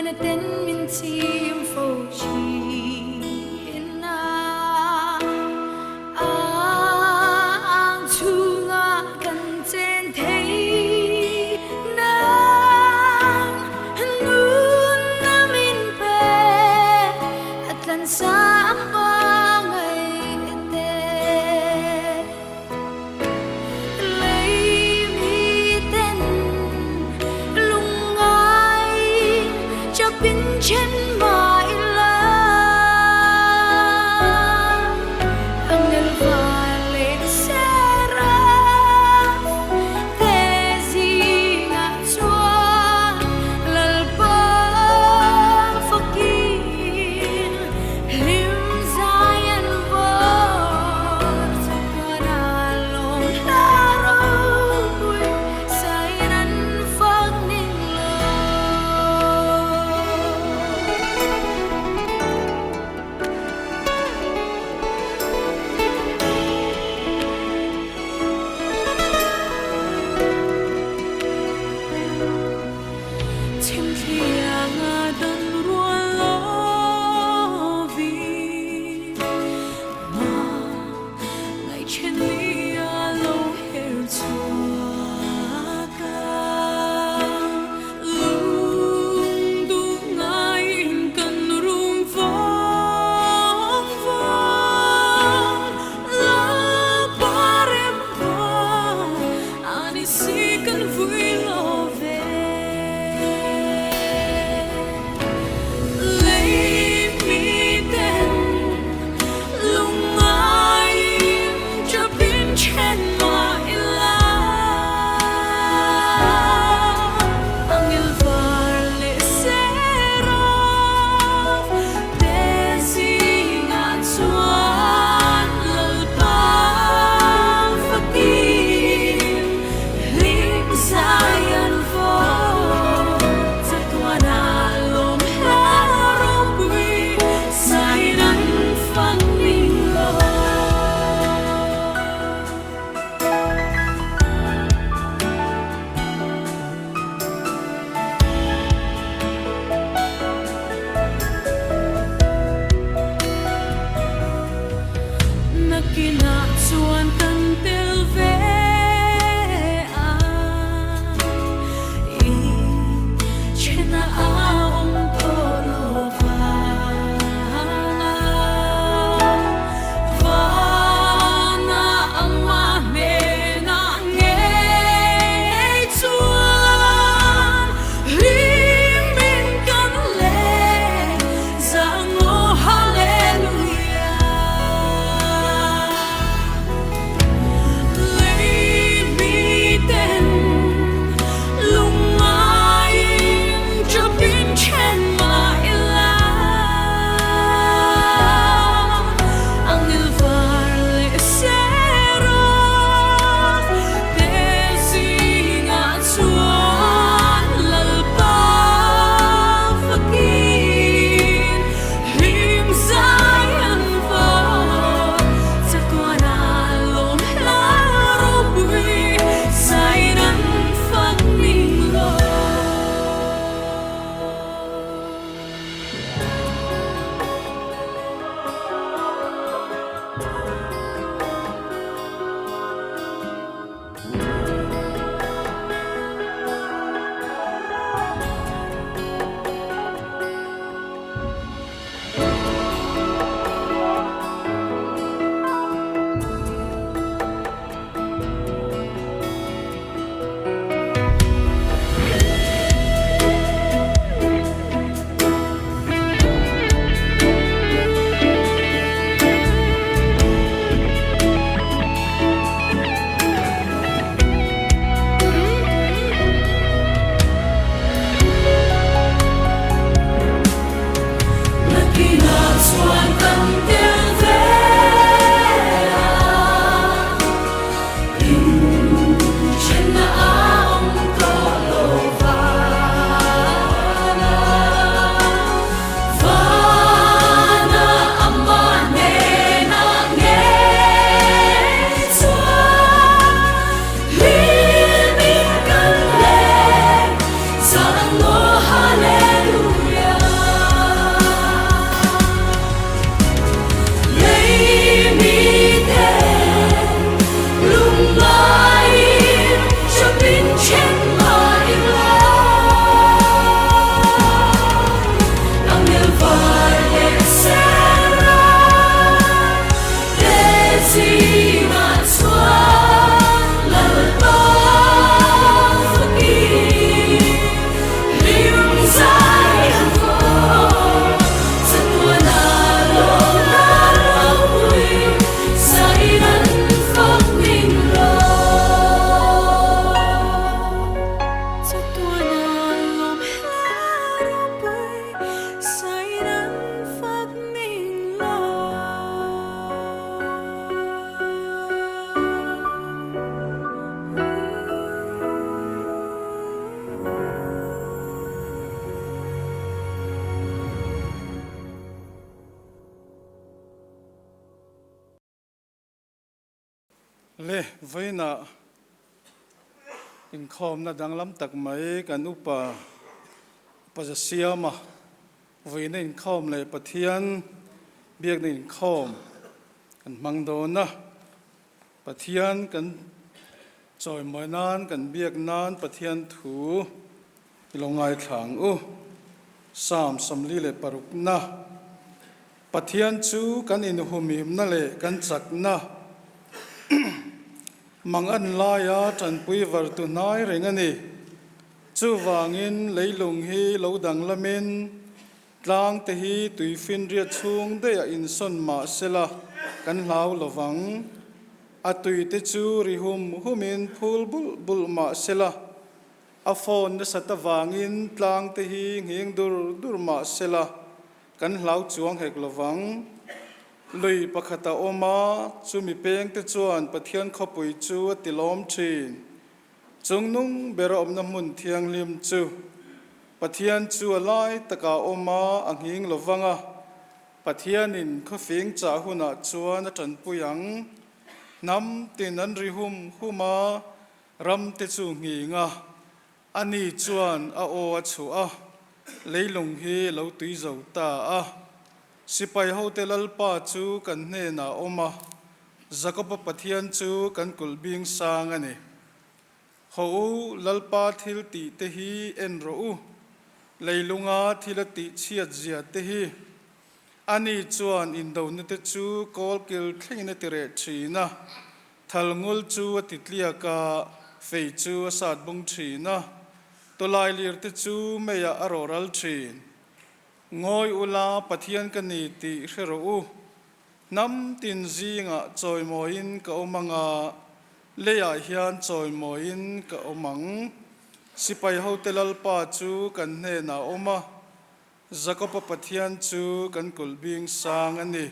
Lungngaihna ten min chim fo thin a, a ang chhungah kan chen thei nang. Nunna min pe a tlan sang hmangaih te. Lei mi ten lungngai chapin then mah ila, Angel var leh seraf te zingah chuan Lalpa fakin hlim zai an vawr chatuan a lawm hla ropui sain an fak ning lo. Chhimthlianga dan rual lovin ma ngaihchen ni a lo her chhuak a. Lungduh ngaiin kan rum vawng vawng, Lalpa rem vang a ni si kan vui lo ve. Lei mi ten lungngai-in chapin then mah ila, Angel var leh seraf te zingah chuan Lalpa fakin hlim zai an vawr. Chatuan a lawm hla ropui sain an fak ning lo. Nakinah chuan kan tel ve a, i chhena a awm tawh lo vang a, vana amah hnenah ngei chuan hlim in kan leng Zango Hallelujah. Lei mi ten lungngai in chapin. Le vawiinah inkhawmna danglam tak mai kan upa Upa Zasiama vawiina inkhawm leh Pathian biakna inkhawm kan hmang dawn a. Pathian kan chawimawi nan, kan biak nan Pathian thu i lo ngaithla ang u. Psalm 46 na, Pathian chu kan inhumhimna leh kan chakna mangan laia tanpui vartu hnai reng a ni. Chuvangin leilung hi lo danglamin Tlang te hi tuifinriat chhung daih a insawn mah sela kan hlau lo vang. A tui te chu ri hum humin phul bulh bulh mah sela a phone nasat avangin tlang te hi nghing dur dur mah sela kan hlau chuang hek lo vang. Lui pakhat a awm a, chumi peng te chuan Pathian khawpui chu a ti lawm thin. Chungnung ber a awmna hmun thianghlim chu Pathian chu a lai takah a awm a, a nghing lo vang a. Pathianin khawfing chah hunah chuan a tanpui ang. Hnam tin an ri hum hum a, ram te chu nghing a. Ani chuan a aw a chhuah a, leilung hi a lo tui zo ta a. Sipai hote Lalpa chu kan hnenah a awm a, Jakoba Pathian chu kan kulh bing sang a ni. Haw u, Lalpa thil tih te hi en rawh u, leilunga thil a tih chhiat zia te hi. Ani chuan indona te chu kawlkil thlengin a ti reh thin a, thalngul chu a ti tliak a, fei chu a sat bung thin a, tawlailir te chu meiah a rawhral thin. Ngawi ula, Pathian ka ni tih hre rawh u, Hnam tin zingah chawimawiin ka awm ang a, leiah hian chawimawiin ka awm ang. Sipai hote Lalpa chu kan hnenah a awm a, Jakoba Pathian chu kan kulh bing sang a ni.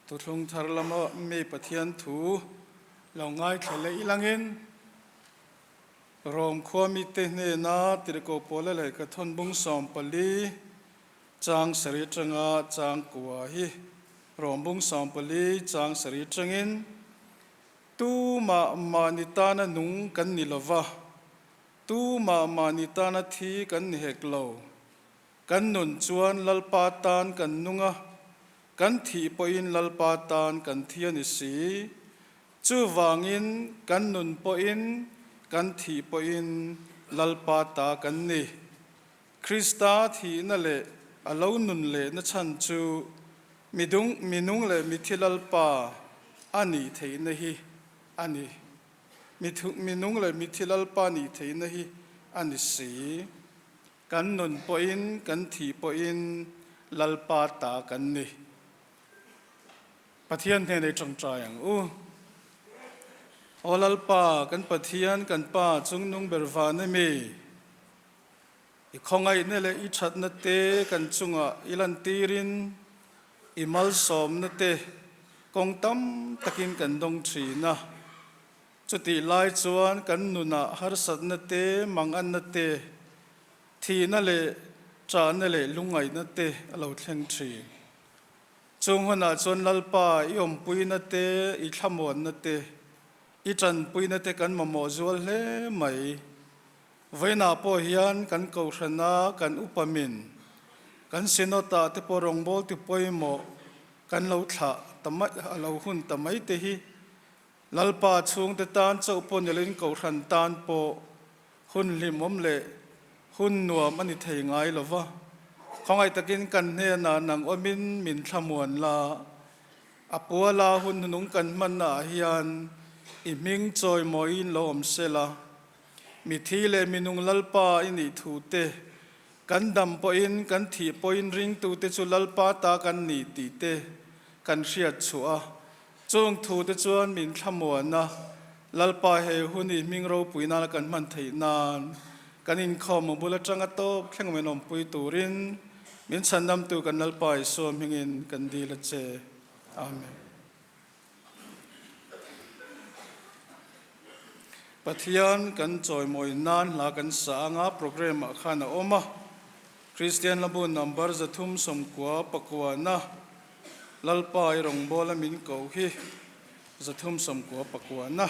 Thuthlung thar lama mi Pathian thu lo ngaithla leh ilangin, Rom khua mite hnena Tirhkoh Paula lehkha thawnbung 14, Chang sarih atanga chang kua hi Rawmbung 14 chang sarih atangin tumah mahni tana nung kan ni lova, tumah mahni tana thi kan ni hek lo. Kan nun chuan Lalpa tan kan nung a, kan thih pawhin Lalpa tan kan thi a ni si. Chuvangin kan nun pawhin kan thih pawhin Lalpa ta kan ni. Krista thihna leh a lo nun lehna chhan chu midung, minung leh mithi Lalpa a nih theihna hi a ni. Mithu, minung leh mithi Lalpa nih theihna hi a ni si. Kan nun pawhin, kan thih pawhin Lalpa ta kan ni. Pathian hnenah i tawngtai ang u. Aw Lalpa, kan Pathian, kan Pa chungnung ber van emi? I khawngaihna leh i thatna te kan chungah i lantirin i malsawmna te kawng tam takin kan dawng thin a. Chutih lai chuan kan nunah harsatna te, manganna te, thihna leh ṭahna leh lungngaihna te a lo thleng thin. Chung hunah chuan Lalpa i awmpuina te, i thlamuanna te, i ṭanpuina te kan mamawh zual hle mai. Vawiinah pawh hian kan kohhrana kan upa min, kan Synod-ah te pawh rawngbâwl ti pawimawh kan lo thlah ta mai, a lo hun ta mai te hi Lalpa chhungte tan chauh pawh ni loin kohhran tan pawh hun hlimawm leh hun nuam a ni thei ngai lo va. Khawngaih takin kan hnenah nang awmin min thlamuan la, a puala hun hnung kan hmannaah hian i hming chawimawiin lo awm sela, Mithi leh minung Lalpa i nih thu te, kan dam pawhin kan thih pawhin ringtute chu Lalpa ta kan ni tih te kan hriat chhuah a. Chung thu te chuan min thlamuan a, Lalpa he hun i hming ropui nana kan hman theih nan kan inkhawm a bul atanga tawp thleng min awmpui turin min chhandamtu kan Lalpa Isua hmingin kan dil a che. Amen. Pathian kan chawimawi nan hla kan sa anga programme ah khan a awm a, Kristian Labu number 390 na Lalpa i rawngbawla min koh hi. 399 na.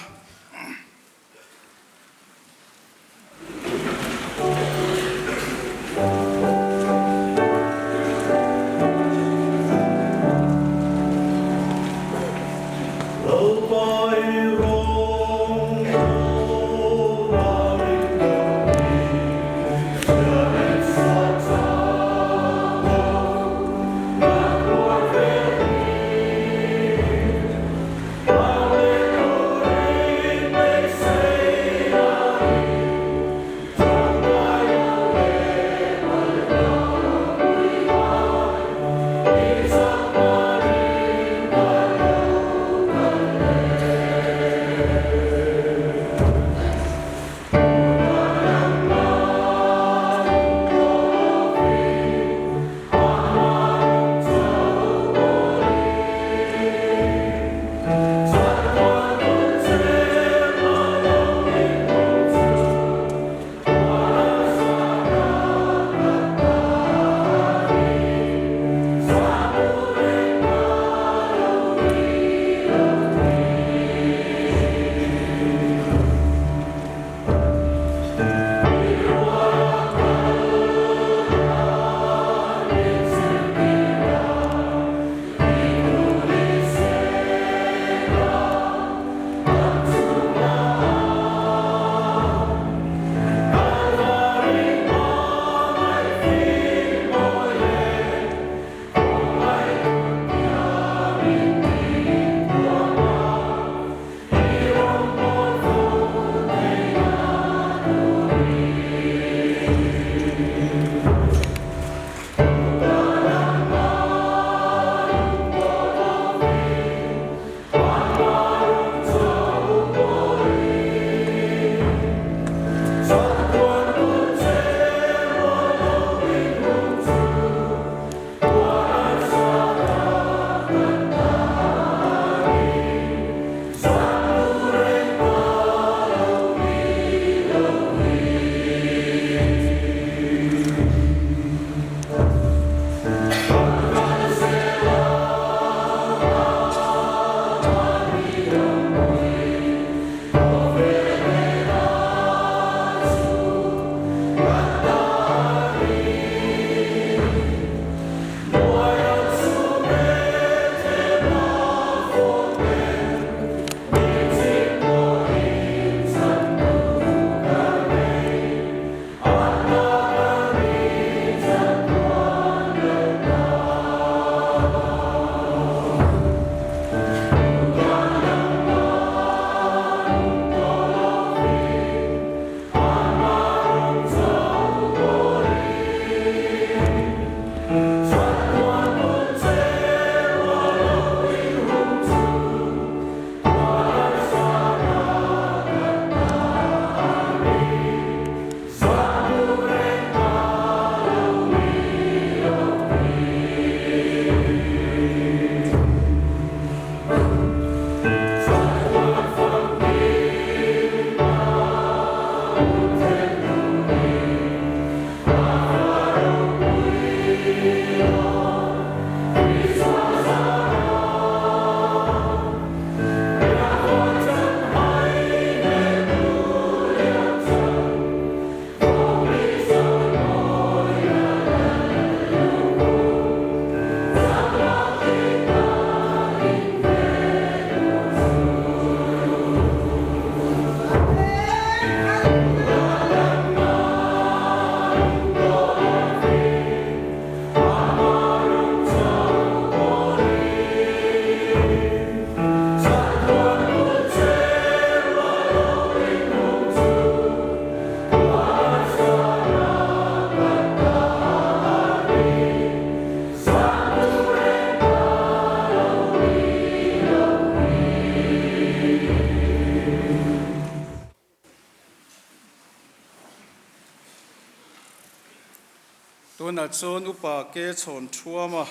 Tunah chuan Upa Ke Chhawn Thuama,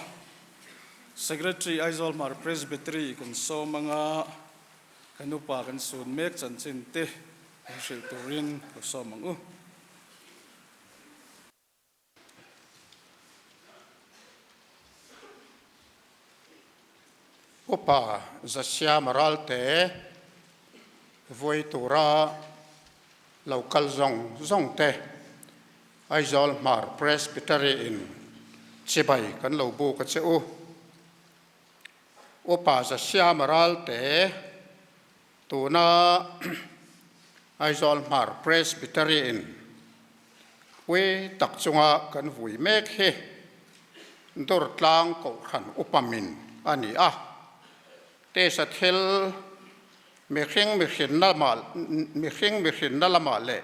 Secretary Aizawl Hmar Presbytery kan sawm anga kan upa kan sun mek chanchin te min hrilh turin lo sawm ang u. Upa Zasiama Ralte vui tura lo kal zawng zawng te Aizawl Hmar Presbytery in chibai kan lo buk a che u. Upa Zasiama Ralte tuna Aizawl Hmar Presbytery in ui tak chunga kan vui mek hi Durtlang Kohhran upa min a ni a. Tisa thil mihring mihrinna mihring mihrinna lamah leh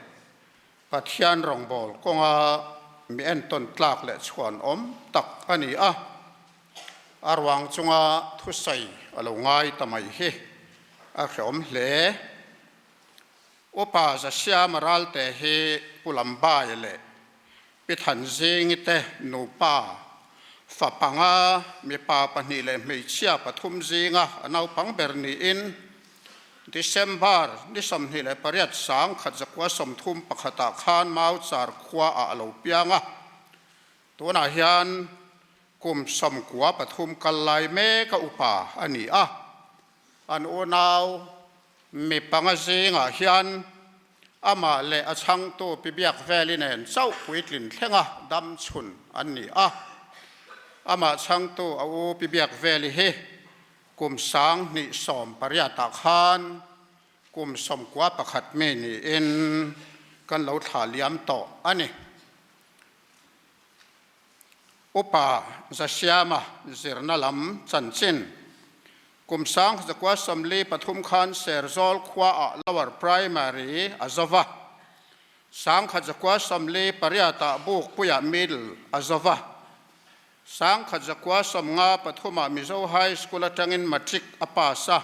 Pathian rawngbâwl kawnga mi entawn tlâk leh chhuanawm tak a ni a, a ruang chunga thusawi a lo ngai ta mai hi a hreawm hle. Upa Zasiama Ralte hi Pu Lambai leh Pi Thanzingi te nupa, fa panga, mipa pahnih leh hmeichhia pathum zinga a naupang ber niin December ni 28 1931 ah khan Mauchar khua ah a lo piang a, tunah hian kum 93 kal lai mek a upa a ni a, an unau mi panga zingah hian amah leh a chhangtu Pi Biakveli nen chauh puitlin thlenga dam chhun an ni a, amah chhangtu a u Pi Biakveli hi Kum 2018 ah khan kum 91 mi niin kan lo thlah liam tawh a ni. Upa Zasiama zirna lam chanchin kum 1943 khan Serzawl khuaah Lower Primary a zo va, 1948 ah Bukpuiah Middle a zo va, 1953 ah Mizo High School atangin Matric a pass a,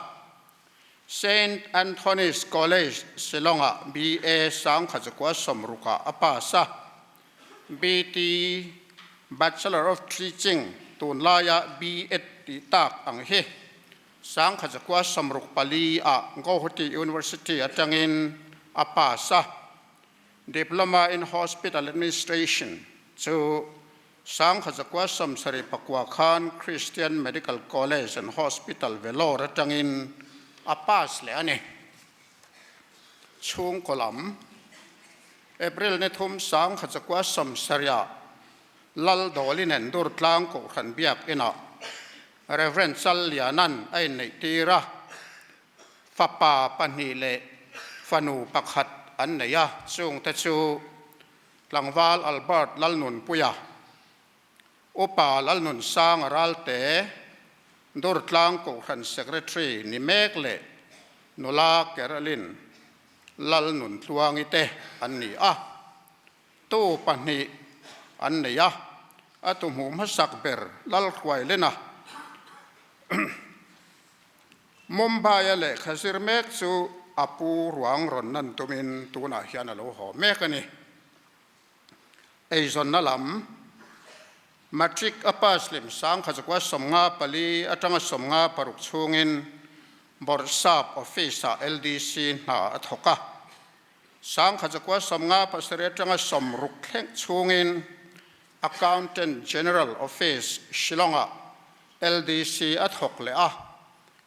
Saint Anthony's College, Shillong ah BA 1960 ah a pass a, BT, Bachelor of Teaching, tunlaia BEd tih tak ang hi 1964 ah Guwahati University atangin a pass a, Diploma in Hospital Administration chu 1979 khan Christian Medical College and Hospital Vellore atangin a pass leh a ni. Chhungkaw lam, April ni thum 1970 Lal Dawlinen Durtlang Kohhran Biak Inah Rev. Challiana'n a inneih tir a, fapa pahnih leh fanu pakhat an nei a, chungte chu Tlangval Albert Lalnunpuia, Upa Lalnunsanga Ralte, Durtlang Kohhran Secretary ni mek leh Nula Carolyn Lalnuntluangi te an ni a. Tu pahnih an nei a, a tu hmuh hmasak ber Lalhruailena, Mumbai-a lehkha zir mek chu a pu ruang rawn nan tumin tunah hian a lo haw mek a ni. Eizawnna lam, Matric a pass lim 1954 atanga 56 chhungin Bawrhsap Office-ah LDC hna a thawk a. 1957 atanga 60 thleng chhungin Accountant General Office, Shillong-ah LDC a thawk leh a,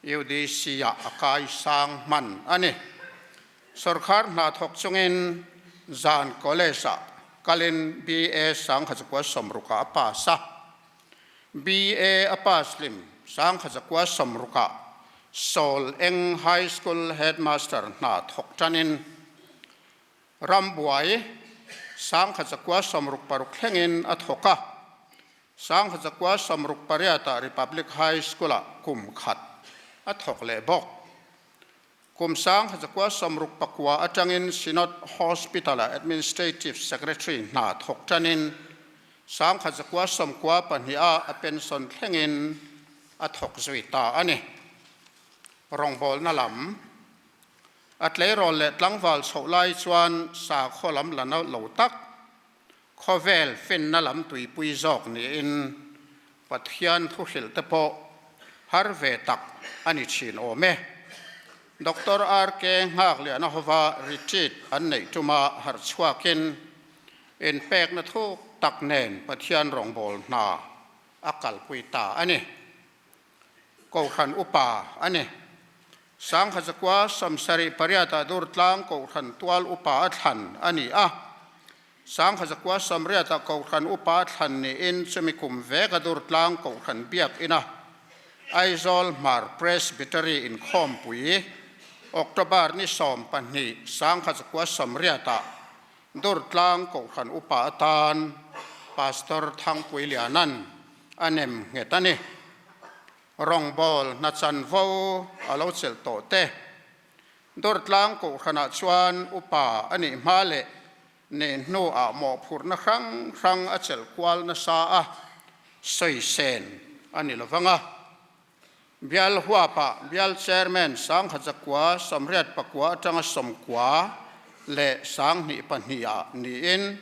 UDC-ah a kai sang hman a ni. Sorkar hna thawk chungin zan college-ah kalin BA 1960 ah a pass a. BA a pass hlim 1960 ah Sawl Eng High School Headmaster hna thawk tanin Rambuai 1966 thlengin a thawk a. 1968 ah Republic High School ah kum khat a thawk leh bawk. Kum 1969 atangin Synod Hospital ah Administrative Secretary hna thawk tanin 1992 ah a pension thlengin a thawk zui ta a ni. Rawngbawlna lam a tleirawl leh tlangval chhoh lai chuan sakhaw lam la lo tak Khawvel finna lam tuipui zawk niin Pathian thuhrilh te pawh har ve tak a ni thin awm e. Doctor RK Nghakliana hova retreat an neih tuma harh chhuakin inpekna thuk tak nen Pathian rawngbâwl hna a kalpui ta a ni. Kohhran Upa a ni. Sangkhazakua 78 ah Durtlang Kohhran Tual Upa a thlan a ni a. Sangkhazakua 80 ah Kohhran Upa a thlan niin chumi kum veka Durtlang Kohhran Biakina Aizawl Hmar Presbytery inkhawmpui October ni 12 1980 ah Durtlang Kohhran Upa atan Pastor Thangpui Lianan a nem nghet a ni. Rawngbawl hna chanvo a lo chelh tawh te. Durtlang Kohhranah chuan upa a nih hma leh nih hnuah mawhphurhna hrang hrang a chelh kual nasa a, sawi sen a ni lovang a. Bial huapah Bial Chairman Sangkhazakua 89 atanga 92 ah niin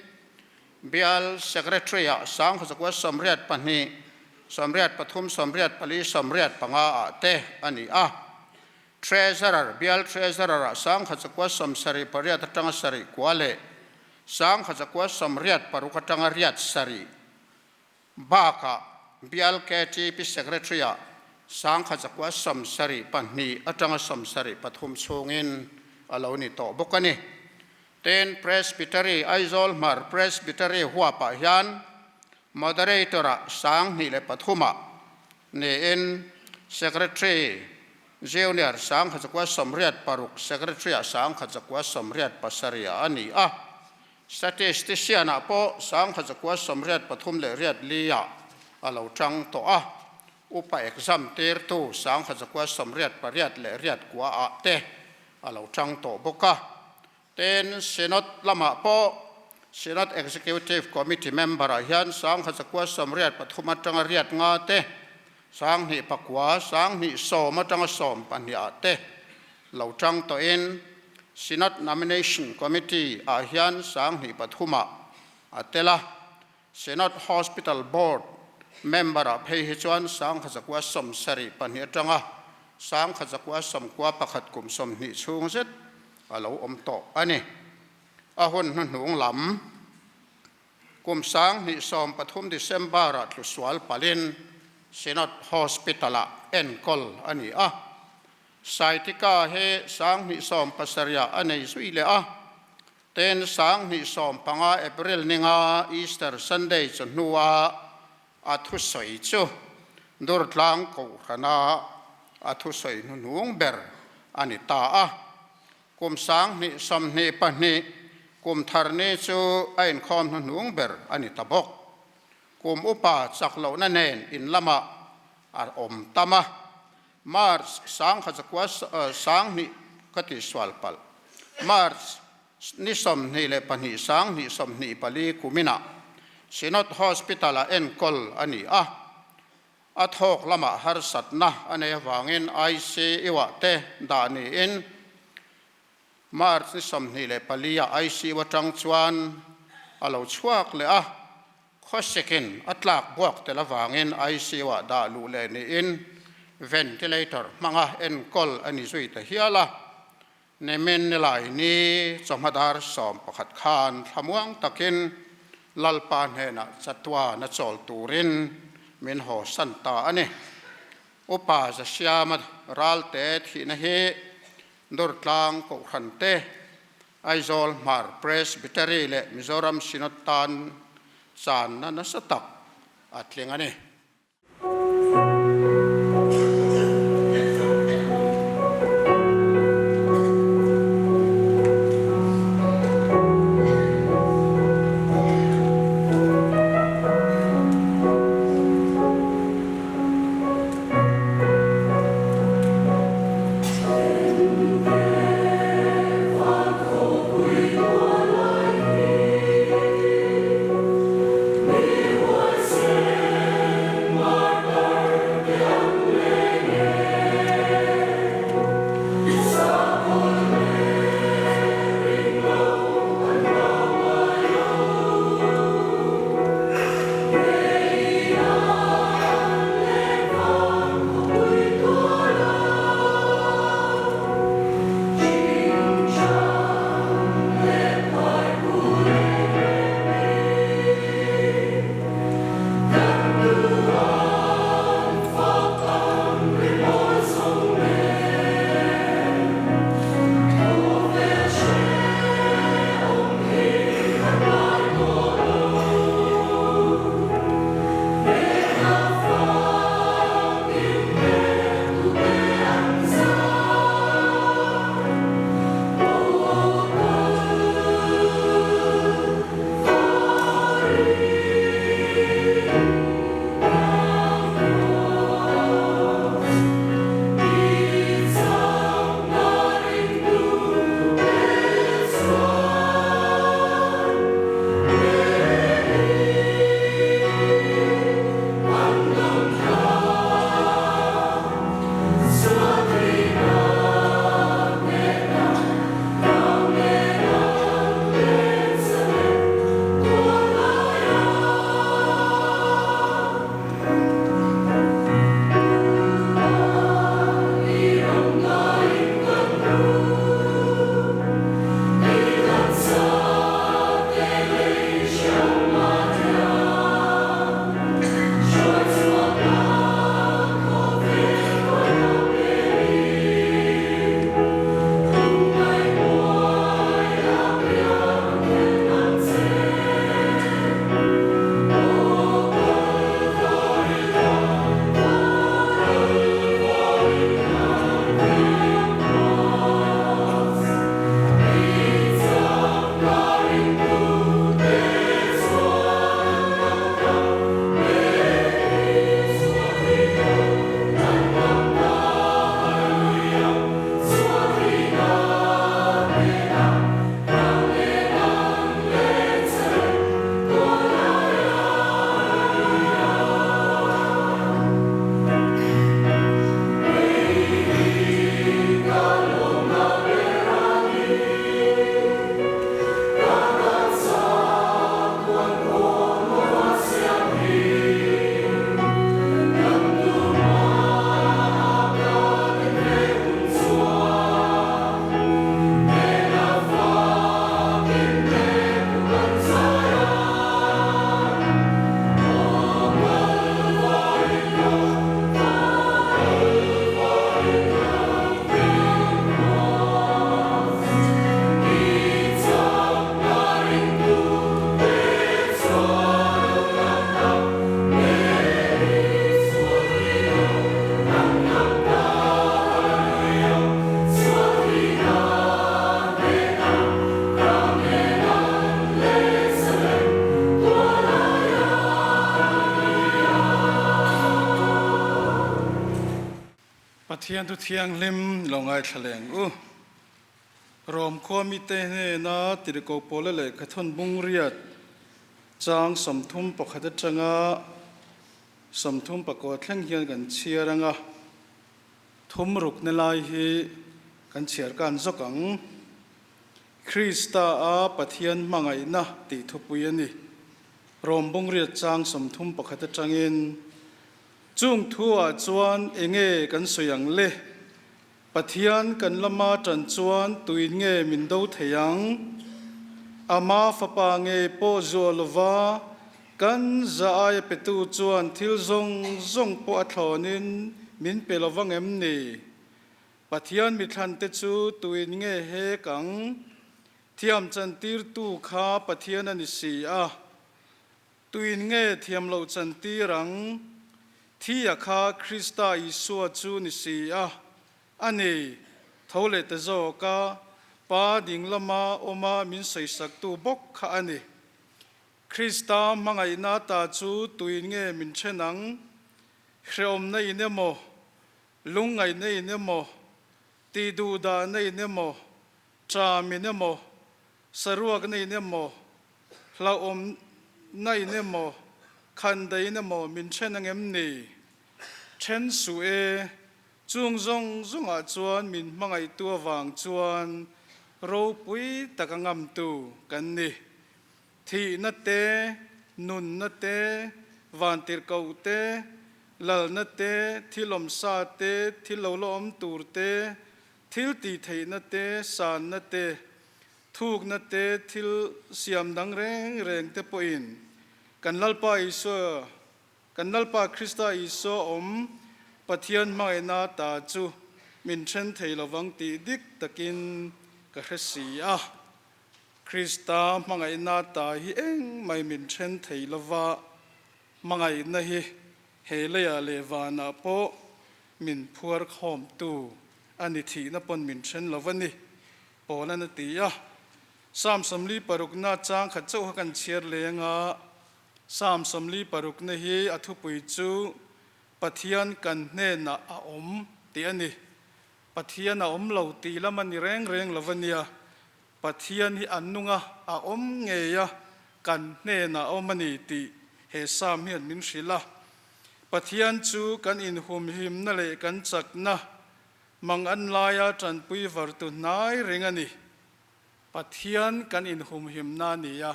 Bial Secretary-ah Sangkhazakua 82, 83, 84, 85 ah te a ni a. Treasurer, Bial Treasurer-ah Sangkhazakua 78 atanga 79 leh Sangkhazakua 86 atanga 87 Bakah, Bial KTP Secretary-ah 1972 atanga 73 chhungin a lo ni tawh bawk a ni. Tin, Presbytery, Aizawl Hmar Presbytery huapah hian Moderator-ah 2003-ah niin Secretary Junior 1986, Secretary-ah 1987-ah a ni a. Statistician-ah pawh 1983 leh 84 ah a lo tang tawh a, upa exam tirtu 1988 leh 89 ah te a lo tang tawh bawk a. Tin, Synod lamah pawh Synod Executive Committee member-ah hian 1983 atanga 95 te, 2009, 2010 atanga 12 ah te lo tang tawhin Synod Nomination Committee ah hian 2003 ah a tel a, Synod Hospital Board member ah phei hi chuan 1972 atanga 1991 kum 20 chhung zet a lo awm tawh a ni. A hun hnuhnung lam kum 2013 December ah tlusual palhin Synod Hospital ah enkawl a ni a. Saitika hi 2017 ah a nei zui leh a, tin 2015 April ninga Easter Sunday chawhnua a thusawi chu Durtlang Kohhrana a thusawi hnuhnung ber a ni ta a. Kum 2022 kum thar ni chu a inkhawm hnuhnung ber a ni ta bawk. Kum upa chak lohna nen in lamah a awm tam a. March 1900 2000 ka ti sual palh. March ni 22 2024 kuminah Synod Hospital-ah enkawl a ni a. A thawk lamah harsatna a nei avangin ICU-ah te dah niin March ni 24 ah ICU atang chuan a lo chhuak leh a. Khawsikin a tlak buak tel avangin ICU-ah dah luh leh niin ventilator hmanga enkawl a ni zui ta hial a. Nimin nilai ni chawhma dar 11 khan thlamuang takin Lalpa hnenah chatuan a chawl turin min haw san ta a ni. Upa Zasiama Ralte thihna hi Durtlang Kohhran te Aizawl Hmar Presbytery leh Mizoram Synod tan channa nasa tak a tling a ni. Pathian thu thianghlim lo ngaithla leng u. Rom khua mite hnena tirhkoh pawla lehkha thawn bung riat chang 31 atanga 39 thleng hian kan chhiar anga thum rukna lai hi kan chhiar kan zawk ang. Krista a Pathian hmangaihna tih thupui a ni. Rom bung riat chang 31 atangin Chung thu-ah chuan enge kan sawi ang le? Pathian kan lama tan chuan tuin nge min do thei ang? Ama fapa nge pawh zuah lova kan za aia petu chuan thil zawng zawng pawh a thlawnin min pe lo vang em ni? Pathian mithlante chu tuin nge hek ang? Thiam chantirtu kha Pathian a ni si a. Tuin nge thiam loh chantir ang? Thi a kha Krista Isua chu ni si a, a ni, tho leh ta zawk a, Pa ding lama awma min sawisaktu bawk kha a ni. Krista hmangaihna ta chu tuin nge min then ang? Hrehawmna in emaw, lungngaihna in emaw, tihduhdahna in emaw, ṭam in emaw, saruakna in emaw, Hlauhawmna in emaw, khandaih in emaw min then angem ni? Then suh e, chung zawng zawngah chuan min hmangaihtu avang chuan ropui taka ngamtu kan ni. Thihna te, nunna te, vantirhkoh te, lalna te, thil awmsa te, thil lo la awm tur te, thil tihtheihna te, sanna te, Thukna te, thil siam dang reng reng te pawhin kan Lalpa Isua, kan Lalpa Krista Isua awm Pathian hmangaihna ta chu min then thei lovang tih dik takin ka hre si a. Krista hmangaihna ta hi engmai min then thei lova, hmangaihna hi he leiah leh vanah pawh min phuar khawmtu a ni thihna pawn min then lo a ni. Paula'n a ti a. Psalm 46na chang khat chauh kha kan chhiar leng a, Psalm 46na hi a thupui chu Pathian kan hnenah a awm tih a ni. Pathian a awm lo tih lam a ni reng reng lo a nia. Pathian hi a nung a, a awm ngei a, kan hnenah a awm a ni tih he Psalm hian min hrilh a. Pathian chu kan inhumhimna leh kan chakna Mang an laia tanpui vartu hnai reng a ni. Pathian kan inhumhimna a ni a,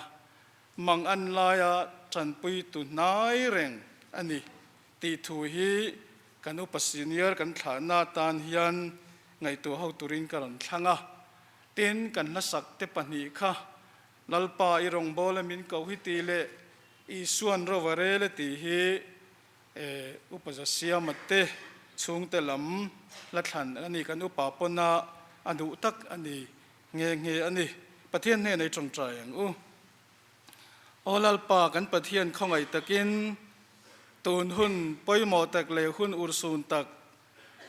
mang an laia tanpuitu hnai reng a ni tih thu hi kan upa senior kan thlahna atan hian ngaihtuah ho turin ka rawn thlang a. Tin, kan hlasak te pahnih kha Lalpa i rawngbawla min koh hi tih leh Isuan rova rel e tih hi Upa Zasiama te chhungte lam la thlan a ni. Kan upa pawna a duh tak a ni nghe nghe a ni. Pathian hnenah i tawngtai ang u. Aw Lalpa, kan Pathian khawngaih takin tun hun pawimawh tak leh hun urhsun tak,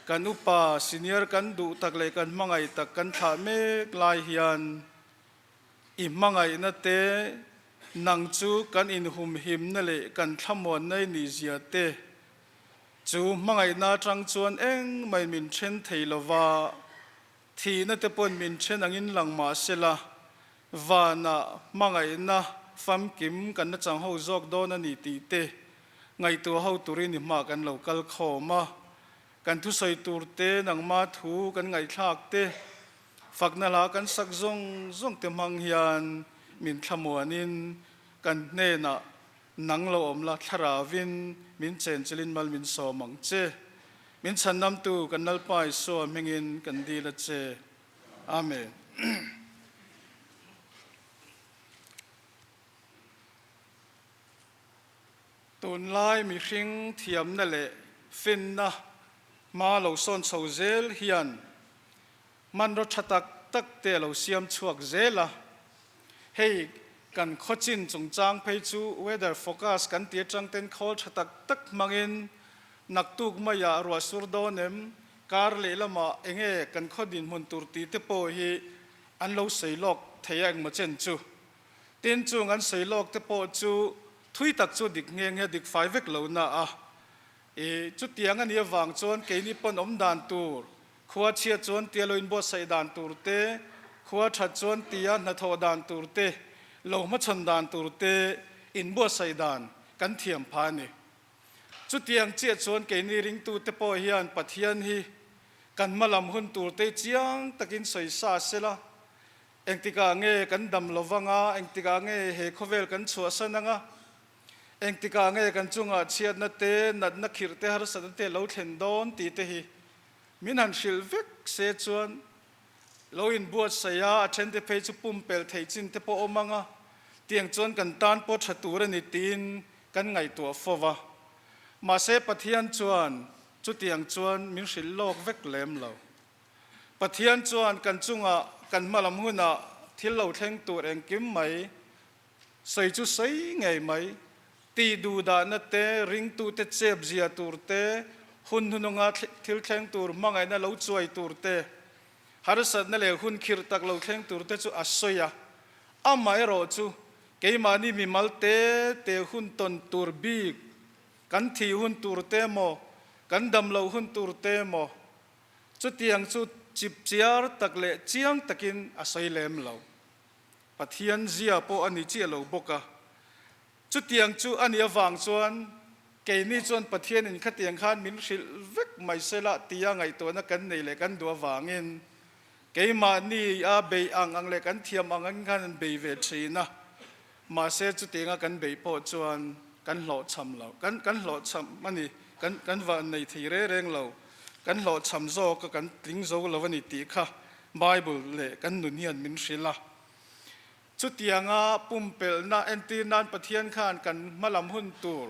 kan upa senior kan duh tak leh kan hmangaih tak kan thlah mek lai hian I hmangaihna te, nang chu kan inhumhimna leh kan thlamuanna i nih zia te, chu hmangaihna atang chuan engmah in min then thei lova, thihna te pawhin min then angin lang mah sela, vanah hmangaihna famkim kan la chang ho zawk dawn a ni tih te ngaihtuah ho turin i hma kan lo kal khawm a, kan thusawi tur te, nangma thu kan ngaihthlak te, Fakna hla kan sak zawng zawng te hmang hian min thlamuanin kan hnenah nang lo awm la thlaravin min chenchilin mal min sawm ang che. Min chhandamtu kan Lalpa Isua hmingin kan dil a che. Amen. Tunlai mihring thiamna leh finna hma lo sawn chho zel hian Hmanraw tha tak tak te a lo siam chhuak zel a, hei kan khawchin chungchang phei chu weather focus kan ti atang ten khawl tha tak tak hmangin naktuk maiah ruah sur dawn em, kar lehlamah enge kan khaw dinhmun tur tih te pawh hi an lo sawi lawk thei a engmaw chen chu. Tin, chung an sawi lawk te pawh chu thui tak chu dik nghe nghe dik fai vek lo na a. I chutiang a nih avang chuan keini pawn awm dan tur, khua chhiat chuan tia lo inbuatsaih dan tur te, khua that chuan tia hnathawh dan tur te, lo hmachhawn dan tur te inbuatsaih dan kan thiam phah a ni. Chutiang chiah chuan keini ringtute pawh hian Pathian hi kan hmalam hun tur te chiang takin sawi sa sela, engtikah nge kan dam lovang a, engtikah nge he khawvel kan chhuahsan ang a, engtikah nge kan chungah chhiatna te, natna khirh te, harsatna te lo thlen dawn tih te hi min han hrilh vek se chuan Lo inbuatsaih a, a thente phei chu pumpelh theih chin te pawh awm ang a, tiang chuan kan tan pawh tha tur a ni tiin kan ngaihtuah fo va. Mahse Pathian chuan chutiang chuan min hrilh lawk vek lem lo. Pathian chuan kan chungah kan hmalam hunah thil lo thleng tur engkim mai sawi chu sawi ngei mai, tih duhdahna te, ringtute chep zia tur te, hun hnununga thil thleng tur hmangaihna lo chuai tur te, harsatna leh hun khirh tak lo thleng tur te chu a sawi a. Amaherawh chu keimahni mimal te te hun tawn tur bik, kan thih hun tur te emaw, kan dam loh hun tur te emaw, chutiang chu chipchiar tak leh chiang takin a sawi lem lo. Pathian zia pawh a ni chiah lo bawk a. Chutiang chu a nih avang chuan keini chuan Pathianin khatiang khan min hrilh vek mai se lah tia ngaihtuahna kan nei leh kan duh avangin keimahni a bei ang ang leh kan thiam ang angin khan an bei ve thin a. Mahse chutianga kan beih pawh chuan kan hlawhchham lo, kan kan hlawhchham a ni, kan kan va nei thei reng reng lo, kan hlawhchham zawk a kan tling zo lo a ni tih kha Bible leh kan nun hian min hrilh a. Chutianga pumpelhna entir nan Pathian khan kan hmalam hun tur,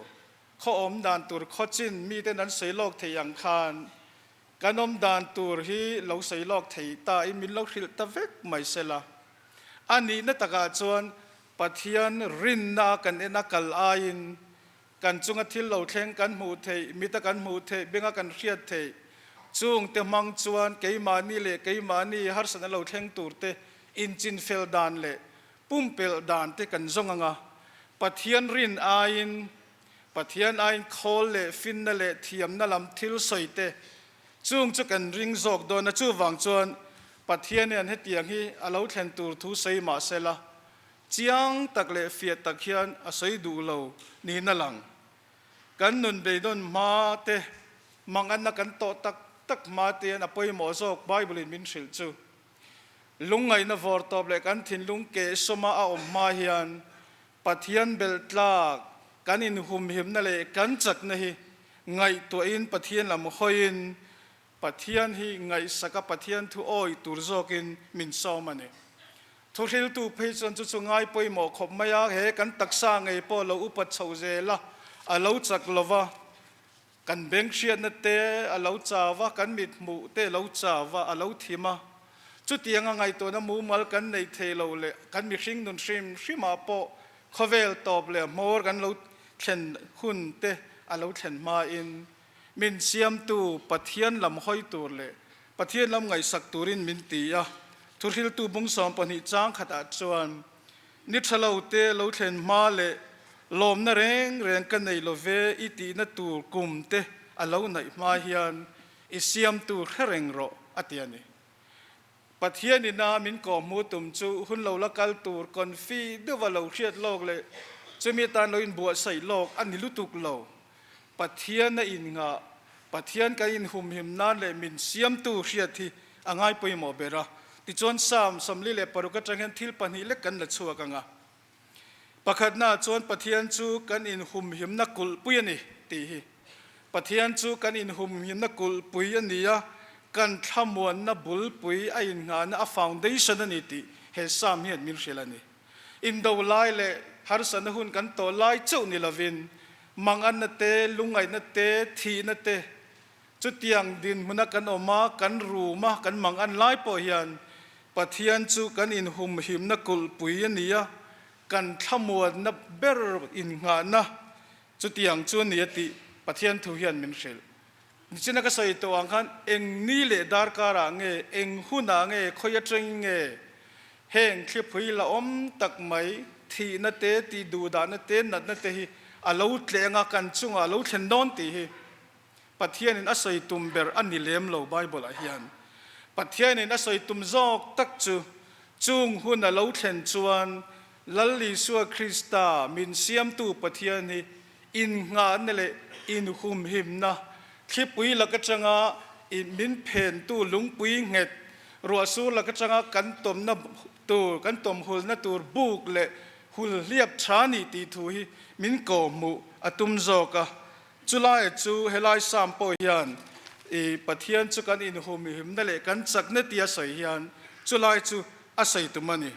khaw awm dan tur khawchin miten an sawi lawk thei ang khan kan awm dan tur hi lo sawi lawk thei ta in min lo hrilh ta vek mai sela. A nihna takah chuan Pathian rinna kan en a kal aiin Kan chunga thil lo thleng kan hmuh theih, mita kan hmuh theih, benga kan hriat theih, chungte hmang chuan keimahni leh keimahni harsatna lo thleng turte inchinfel dan leh pumpelh dan te kan zawng ang a. Pathian rin aiin, Pathian aiin khawl leh finna leh thiamna lam thil sawi te chung chu kan ring zawk dawn a. Chuvang chuan Pathian hian hetiang hi a lo thlen tur thu sawi mah sela, Chiang tak leh fiah tak hian a sawi duh lo niin a lang. Kan nun beidawn hma te, manganna kan tawh tak tak hma te hian a pawimawh zawk Bible in min hrilh chu. Lungngaihna vawr tawp leh kan thinlung kehsawma a awm hma hian Pathian belh tlak kan inhumhimna leh kan chakna hi ngaihtuahin Pathian lam hawiin Pathian hi ngaihsaka Pathian thu awi tur zawkin min sawm a ni. Thuhriltu phei chuan chu chu ngai pawimawh khawp mai a, he kan taksa ngei pawh lo upat chho zel a, a lo chak lo va, kan beng hriatna te a lo chau va, kan mit hmuh te a lo chau va, a lo thim a. Chutianga ngaihtuahna mumal kan neih thei lo leh kan mihring nun hrim hrimah pawh khawvel tawp leh hmawr kan lo thlen hun te a lo thlen hmain Min siamtu Pathian lam hawi tur leh Pathian lam ngaihsak turin min ti a. Thuhriltu bung 12 chang khatah chuan, Ni tha lo te lo thlen hma leh lawmna reng reng ka nei lo ve i tihna tur kum te a lo naih hma hian i siamtu hre reng rawh a ti a ni. Pathian ina min kawhhmuh tum chu hun lo la kal tur confi deuha lo hriat lawk leh chumi atan lo inbuatsaih lawk a ni lutuk lo. Pathian a inngah, Pathian kan inhumhim nan leh min siamtu hriat hi a ngai pawimawh ber a. Tichuan Psalm 46 atang hian thil pahnih lek kan la chhuak ang a. Pakhatnaah chuan Pathian chu kan inhumhimna kulhpui a ni tih hi. Pathian chu kan inhumhimna kulhpui a ni a, kan thlamuanna bulpui a innghahna a foundation a ni tih he Psalm hian min hrilh a ni. Indo lai leh harsatna hun kan tawh lai chauh ni lovin manganna te, lungngaihna te, thihna te chutiang dinhmuna kan awm a, kan rum a, kan mangan lai pawh hian Pathian chu kan inhumhimna kulhpui a ni a, kan thlamuanna ber innghahna chutiang chu a ni a tih Pathian thu hian min hrilh. Nichina ka sawi tawh ang khan eng ni leh darkarah nge, eng hunah nge, khawi atangin nge heng thlipui la awm tak mai, thihna te, tihduhdahna te, natna te hi a lo tleng a, kan chungah a lo thlen dawn tih hi. Pathianin a sawi tum ber a ni lem lo Bible-ah hian. Pathianin a sawi tum zawk tak chu chung hun a lo thlen chuan Lal Isua Krista min siamtu Pathian hi innghahna leh inhumhimna thlipui lak atanga min phentu lungpui nghet ruahsur lak atanga kan tawmna tur, kan tawmhulna tur buk leh hul hliap tha ni tih thu hi min kawhhmuh a tum zawk a. Chulai chu helai Psalm pawh hian i Pathian chu kan inhumhimna leh kan chakna tia sawi hian chulai chu a sawi tum a ni.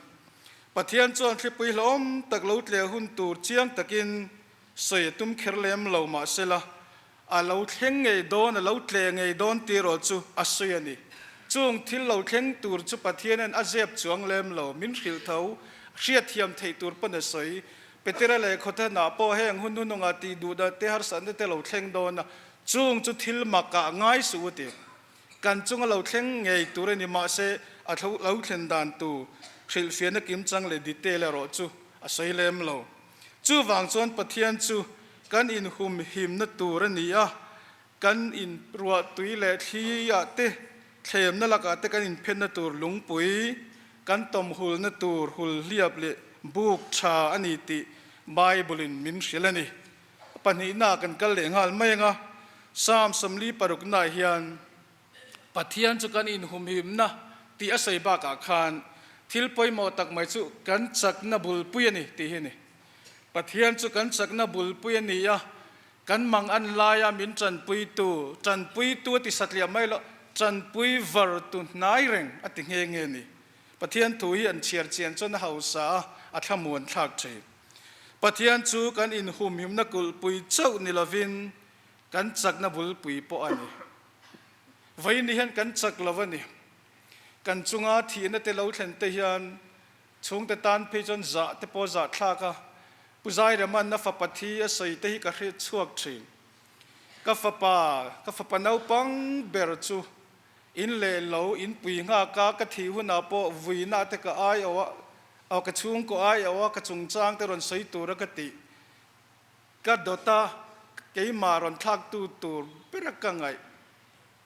Pathian chuan thlipui hlawm tak lo tle hun tur chiang takin sawi a tum kher lem lo mahsela a lo thleng ngei dawn, a lo tle ngei dawn tih erawh chu a sawi a ni. Chung thil lo thleng tur chu Pathianin a zep chuang lem lo, min hrilh tho, hriatthiam theih tur pawn a sawi. Petera leh Khawthanah pawh heng hun hununga tih duhdah te harsatna te lo thleng dawn a, chung chu thil makah ngai suh u ti. Kan chunga lo thleng ngei tur a ni mahse a lo thlen dan tur hrilhfiahna kimchang leh detail erawh chu a sawi lem lo. Chuvang chuan Pathian chu kan inhumhimna tur a ni a, kan inruahtui leh thli ah te, thlemna lakah te kan inphenna tur lungpui, kan tawmhulna tur hulhliap leh buk tha a ni tih Bible-in min hrilh a ni. Pahnihnaah kan kal leh nghal mai ang a, Psalm 46 hian Pathian chu kan inhumhimna tih a sawi bakah khan thil pawimawh tak mai chu kan chakna bulpui a ni tih hi a ni. Pathian chu kan chakna bulpui a ni a, kan mang an laia min tanpuitu, tanpuitu a ti satliah mai lo, tanpui vartu hnai reng a ti nghe nghe a ni. Pathian thu hi an chhiar chian chuan a hausa a, a thlamuan thlak thin. Pathian chu kan inhumhimna kulhpui chauh ni lovin kan chakna bulpui pawh a ni. Vawiin hian kan chak lo a ni. Kan chunga thihna te lo thlen te hian chhungte tan phei chuan zah te pawh zah thlak a, Pu Zairema'n a fapa thi a sawi te hi ka hriat chhuak thin. Ka fapa, ka fapa naupang ber chu In leh lo, in pui nghak a, ka thih hunah pawh vuina te ka ai auh a, aw ka chhungkaw ai auh a, ka chungchang te rawn sawi tur a ka tih. Ka dawt a, keimah rawn thlaktu tur ber a ka ngaih.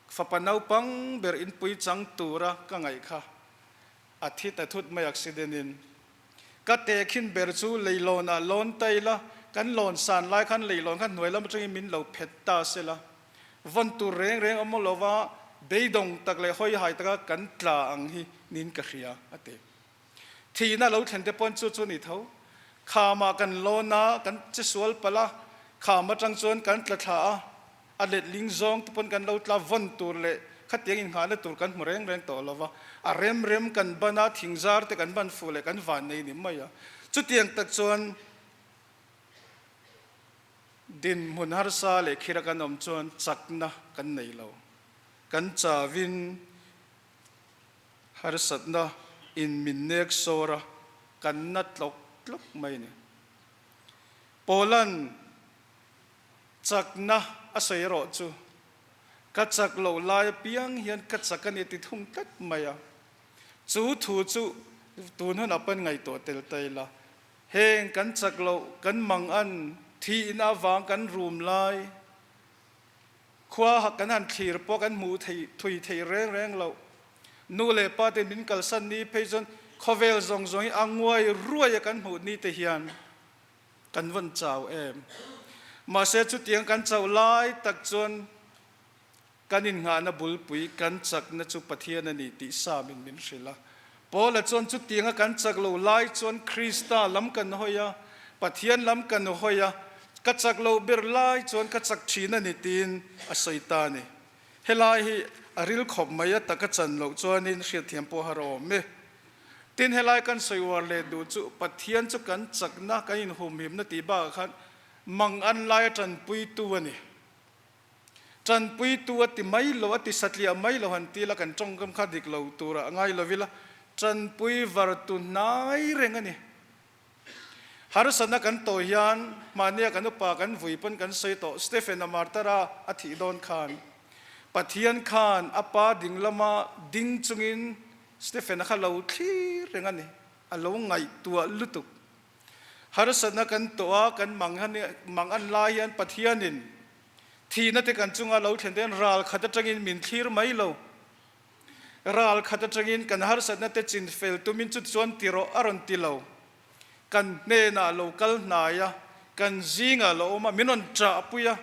Fapa naupang ber in pui chang tur a ka ngaih kha. A thi ta thut mai accident in. Ka tehkhin ber chu leilawnah lawn ta ila, kan lawn san lai khan leilawn kha hnuai lam atangin min lo phet ta sela. Vawn tur reng reng awm lova beidawng tak leh hawihai taka kan tla ang hi niin ka hria, a ti. Thihna lo thlen te pawn chu chu a ni tho. Khamah kan lawn a, kan che sual palh a, kham atang chuan kan tla thla a, a letling zawng te pawn kan lo tla vawn tur leh khatiang innghahna tur kan hmu reng reng tawh lova, a rem rem kan ban a, thingzar te kan ban fuh leh kan van nei ni mai a. Chutiang tak chuan Dinhmun harsa leh khira kan awm chuan chakna kan nei lo. Kan chauhin harsatna in min nek sawr a, kan na tlawk tlawk mai a ni. Paula'n chakna a sawi erawh chu, Ka chak loh lai apiang hian ka chak a ni ti thung tlat mai a. Chu thu chu tun hunah pawn ngaihtuah tel ta ila. Heng kan chak loh, kan mang an, thiin avang kan rum lai, khua kan han thlir pawh kan hmuh theih thui theih reng reng loh. Nu leh pa te min kalsan ni phei chuan khawvel zawng zawng hi a nguai ruai a kan hmuh ni te hian kan vawn chau em. Mahse chutiang kan chauh lai tak chuan Kan innghahna bulpui kan chakna chu Pathian a ni tih Psalm-in min hrilh a. Paula chuan chutianga kan chak lo lai chuan Krista lam kan hawi a, Pathian lam kan hawi a, ka chak lo ber lai chuan ka chak thin a ni tiin a sawi ta a ni. Helai hi a ril khawp mai a taka chan loh chuanin hriatthiam pawh har a awm e. Tin, helai kan sawi uar leh duh chu Pathian chu kan chakna, kan inhumhimna tih bakah khan mang an laia tanpuitu a ni. Tanpuitu a ti mai lo, a ti satliah mai lo han ti ila kan tawngkam kha dik lo turah a ngai lo ila, tanpui vartu hnai reng a ni. Harsatna kan tawh hian mahnia kan upa kan vui pawn kan sawi tawh, Stephen a martara a thih dawn khan Pathian khan a pa ding lama ding chungin Stephen a kha lo thlir reng a ni, a lo ngaihtuah lutuk. Harsatna kan tawh a, kan mang an lai hian Pathianin. Thihna te kan chunga lo thlen te hian ral khat atangin min thlir mai lo. Ral khat atangin kan harsatna te chin fel tumin chu chuan ti rawh a rawn ti lo. Kan hnenah lo kal hnai a, kan zingah lo awm a, min rawn ṭahpui a.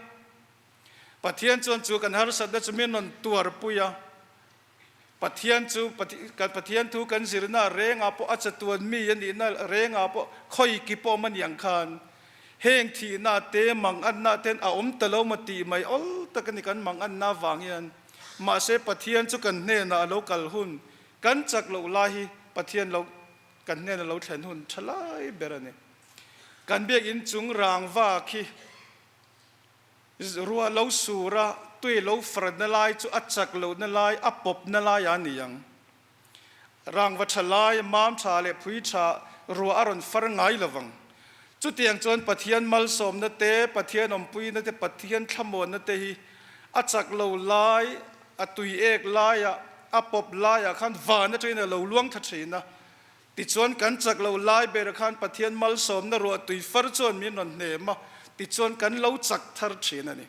Pathian chuan chu kan harsatna chu min rawn tuarpui a. Pathian chu kan Pathian thu kan zirna rengah pawh a chatuan mi a nihna rengah pawh khawi ki pawh awm a ni ang khan heng thihna te manganna ten a awm ta lo maw tih mai awl tak a ni kan manganna vang hian mahse Pathian chu kan hnenah a lo kal hun kan chak loh lai hi Pathian lo kan hnena lo thlen hun tha lai ber a ni. Kan biakinn chung rangva khi Ruah lo sur a, tui lo farna lai chu a chak lohna lai, a pawpna lai a ni ang. Rangva tha lai, mam tha leh phui tha ruah a rawn far ngai lo vang. Chutiang chuan Pathian malsawmna te, Pathian awmpuina te, Pathian thlamuanna te hi a chak lo lai, a tui ek laiah, a pawp laiah khan van atangin a lo luang tha thin a. Tichuan kan chak lo lai ber khan Pathian malsawmna ruahtui far chuan min rawn hnem a, tichuan kan lo chak thar thin a ni.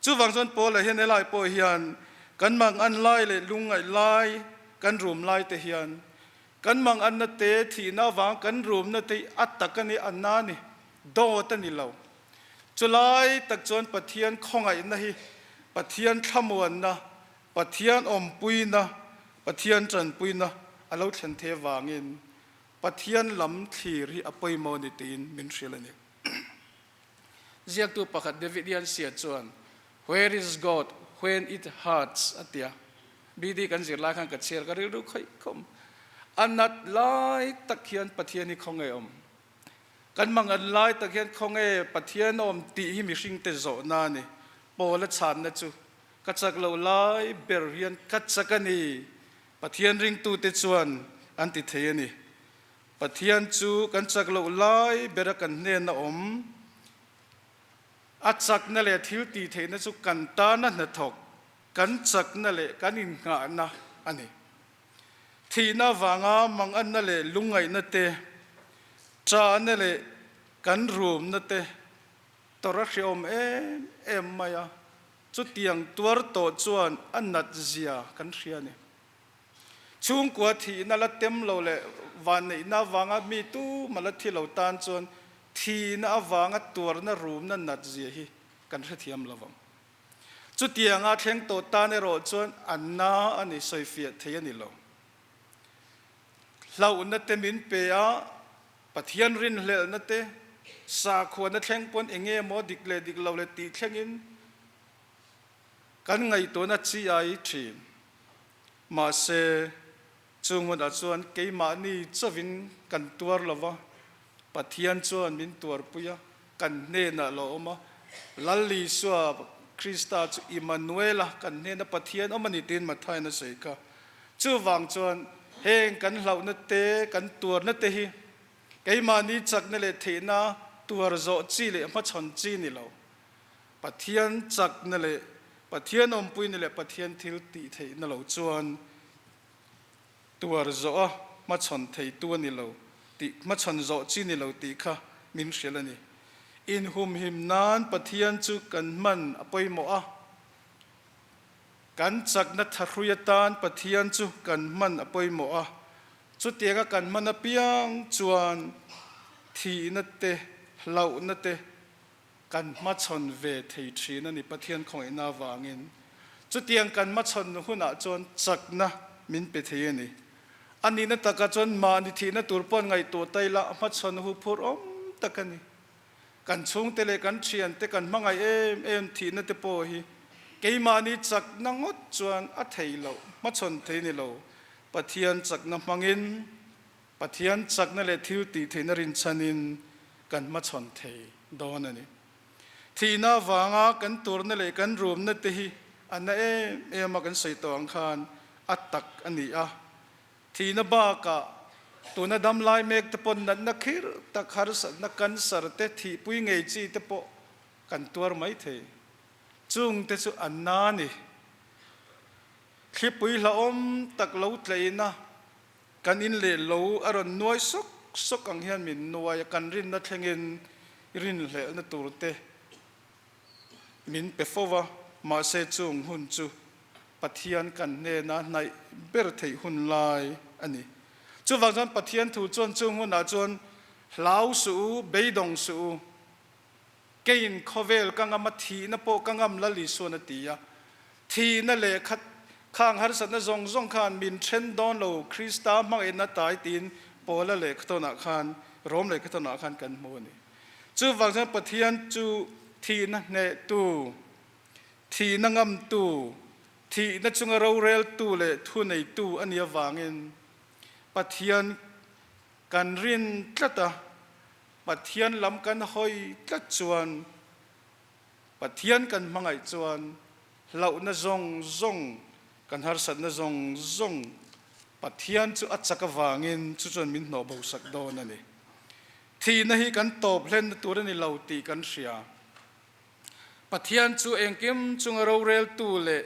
Chuvang chuan Paula hian helai pawh hian kan mangan lai leh lungngaih lai kan rum lai te hian kan manganna te thihna avang kan rumna te hi a tak a ni, a na a ni, dawt a ni lo. Chulai tak chuan Pathian khawngaihna hi Pathian thlamuanna Pathian awmpuina, Pathian tanpuina a lo thlen thei avangin Pathian lam thlir hi a pawimawh a ni tiin min hrilh a ni. Ziaktu pakhat David Yancia chuan, Where is God when it hurts? a ti a. BD kan zir lai khan ka chhiar ka rilru khawih khawm. A nat lai tak hian Pathian hi khawnge awm? Kan mangan lai tak hian khawnge Pathian awm tih hi mihringte zawhna a ni. Paula chhanna chu Ka chak loh lai ber hian ka chak a ni, Pathian ringtute chuan an ti thei a ni. Pathian chu kan chak loh lai bera kan hnena awm, a chakna leh thil tih theihna chu kan tana hnathawk, kan chakna leh kan innghahna a ni. Thihna avanga manganna leh lungngaihna te, ṭahna leh kan rumna te tawrh a hrehawm em em mai a. Chutiang tuar tawh chuan a nat zia kan hria a ni. Chhungkua thihna la tem lo leh vanneihna avanga mi tuma la thi lo tan chuan thihna avanga tuarna rumna nat zia hi kan hrethiam lo vang. Chutianga thleng tawh tan erawh chuan a na a ni, sawifiah thei a ni lo. Hlauhna te min pe a, Pathian rinhlelhna te, sakhuana thleng pawn eng nge maw dik leh dik lo leh tih thlengin kan ngaihtuahna chi ai thin. Mahse, chung hunah chuan keimahni chauhin kan tuar lo va, Pathian chuan min tuarpui a, kan hnenah lo awm a, Lal Isua Krista chu Immanuela kan hnena Pathian awm a ni tiin Matthai'n a sawi kha. Chuvang chuan heng kan hlauhna te, kan tuarna te hi keimahni chakna leh theihna tuar zawh chi leh hmachhawn chi ni lo. Pathian chakna leh Pathian awmpuina leh Pathian thil tih theihna lo chuan tuar zawh a hmachhawn theitu a ni lo tih, hmachhawn zawh chi ni lo tih kha min hrilh a ni. Inhumhim nan Pathian chu kan hman a pawimawh a. Kan chakna thahrui atan Pathian chu kan hman a pawimawh a, chutianga kan hman apiang chuan thihna te, hlauhna te kan hmachhawn ve thei thin a ni Pathian khawngaihna avangin. Chutiang kan hmachhawn hunah chuan chakna min pe thei a ni. A nihna takah chuan mahni thihna tur pawh ngaihtuah ta ila hmachhawn hu phur awm tak a ni. Kan chhungte leh kan thiante kan hmangaih em em thihna te pawh hi keimahni chakna ngawt chuan a thei loh, hmachhawn thei ni lo. Pathian chakna hmangin, Pathian chakna leh thil tih theihna rinchhanin kan hmachhawn thei dawn a ni. Thihna avanga kan turna leh kan rumna te hi a na em em a kan sawi tawh ang khan a tak a ni a. Thihna bakah tuna dam lai mek te pawh natna khir tak harsatna cancer te thihpui ngei chi te pawh kan tuar mai thei. Chung te chu a na ni. Thlipui hlauhawm tak lo tleina kan in leh lo a rawn nuai sawk sawk ang hian min nuai a, kan rinna thlengin rinhlelhna tur te. min pe fo va, mahse chung hun chu Pathian kan hnena hnaih ber theih hun lai a ni. Chuvang chuan Pathian thu chuan chung hunah chuan hlau suh u, beidawng suh u, keiin khawvel ka ngam a, thihna pawh ka ngam Lal Isuan a ti a. Thihna leh kha khang harsatna zawng zawng khan min then dawn lo, Krista hmangaihna tai tiin Paula lehkhathawnah khan, Rom lehkhathawnah khan kan hmu a ni. Chuvang chuan Pathian chu thihna hnehtu, thihna ngamtu, thihna chunga roreltu leh thuneitu a nih avangin Pathian kan rin tlat a, Pathian lam kan hawi tlat chuan, Pathian kan hmangaih chuan hlauhna zawng zawng, kan harsatna zawng zawng Pathian chu a chak avangin chu chuan min hnawh bosak dawn a ni. Thihna hi kan tawp hlenna tur a ni lo tih kan hria. Pathian chu engkim chunga roreltu leh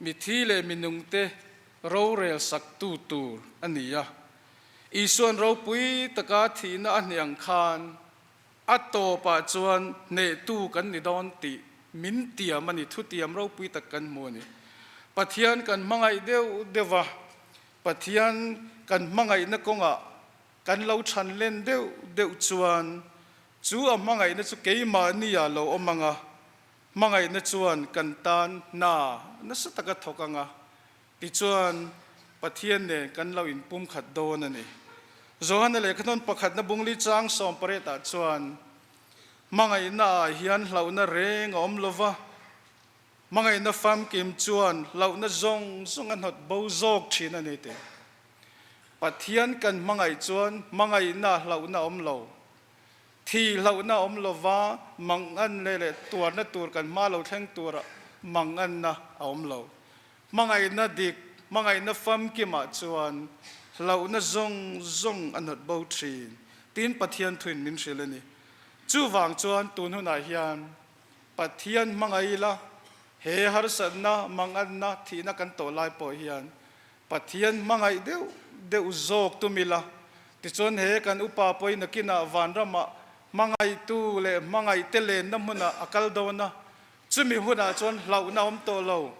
mithi leh minungte rorel saktu tur a ni a. Isuan ropui taka thihna a hne ang khan a tawpah chuan hnehtu kan ni dawn tih min tiam a ni, thutiam ropui tak kan hmu a ni. Pathian kan hmangaih deuh deuh a, Pathian kan hmangaihna kawngah kan lo chhan len deuh deuh chuan chu a hmangaihna chu keimahni ah lo awm ang a, hmangaihna chuan kan tan hna nasa taka thawk ang a, tichuan Pathian nen kan lo inpumkhat dawn a ni. Johana lehkhathawn pakhatna bungli chang 18 ah chuan, Hmangaihna ah hian hlauhna reng a awm lo va, hmangaihna famkim chuan hlauhna zawng zawng a hnawt bo zawk thin a ni tih. Pathian kan hmangaih chuan hmangaihna hlauhna awm lo, thi hlauhna awm lova mangan leh leh tuarna tur kan hma lo thleng tura manganna a awm lo. Hmangaihna dik, hmangaihna famkimah chuan hlauhna zawng zawng a hnawt bo thin tiin Pathian thuin min hrilh a ni. Chuvang chuan tun hunah hian Pathian hmangaih ila he harsatna, manganna, thihna kan tawh lai pawh hian Pathian hmangaih deuh deuh zawk tum ila, tichuan he kan upa pawhin nakinah vanramah hmangaihtu leh hmangaihte lenna hmunah a kal dawn a, chumi hunah chuan hlauhna a awm tawh lo,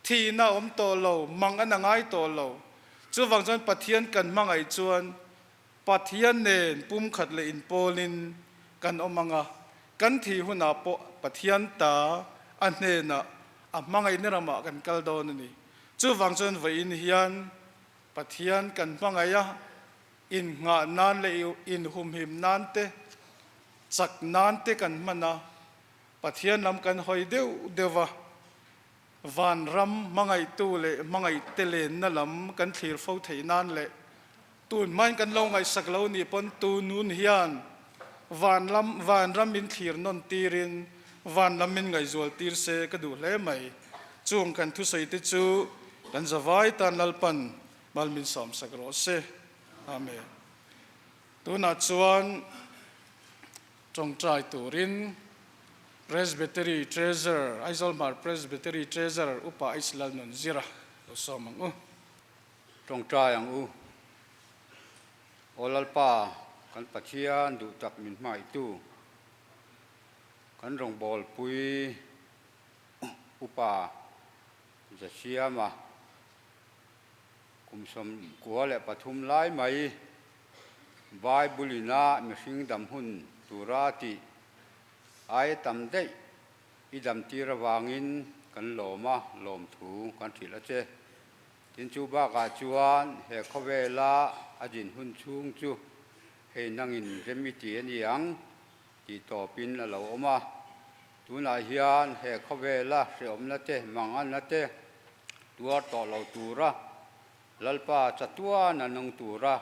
thihna a awm tawh lo, mang a na ngai tawh lo. Chuvang chuan Pathian kan hmangaih chuan Pathian nen pumkhat leh inpawlin kan awm ang a, kan thih hunah pawh Pathian ta a hnenah a hmangaihna ramah kan kal dawn a ni. Chuvang chuan vawiin hian Pathian kan hmangaih a, innghah nan leh inhumhim nan te, chak nan te kan hman a, Pathian lam kan hawi deuh deuh a, vanram hmangaihtu leh hmangaihte lenna lam kan thlir fo theih nan leh tun hmain kan lo ngaihsak lo nih pawn tu nun hian vanlam vanram min thlir nawn tirin vanlam min ngaihzual tir se ka duh hle mai. Chung kan thusawi te chu kan zavai tan Lalpan mal min sawmsak rawh se. Amen. Tunah chuan tawngtai turin Presbytery Treasurer, Aizawl Hmar Presbytery Treasurer Upa H. Lalnunzira lo sawm ang u. Tawngtai ang u. Aw Lalpa, kan Pathian duh tak min hmaihtu, kan rawngbawlpui Upa Zasiama kum 93 lai mai Bible ina mihring dam hun tura tih aia tam daih i dam tir avangin kan lawm a, lawmthu kan hrilh a che. Tin chu bakah chuan he khawvela a din hun chhung chu hei nangin rem i ti a ni ang tih tawpin a lo awm a. Tunah hian he khawvela hrehawmna te, manganna te tuar tawh lo tura Lalpa chatuan a nung tura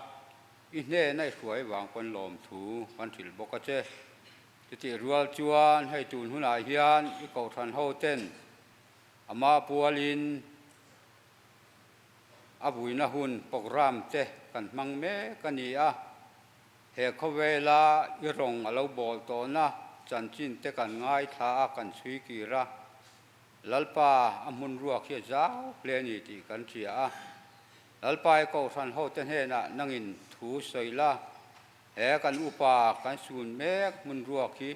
i hnena i hruai vang pawn lawmthu kan hrilh bawk a che. Chutih rual chuan hei tun hunah hian i kohhran ho ten ama pualin a vuina hun programme te kan hmang mek a ni a. He khawvela i rawng a lo bawl tawhna chanchin te kan ngaithla a, kan chhui kir a. Lalpa a hmun ruak hi a zau hle a ni tih kan hria a. Lalpa i kohhran hote hnenah nangin thu sawi la, he kan upa kan sun mek hmun ruak hi.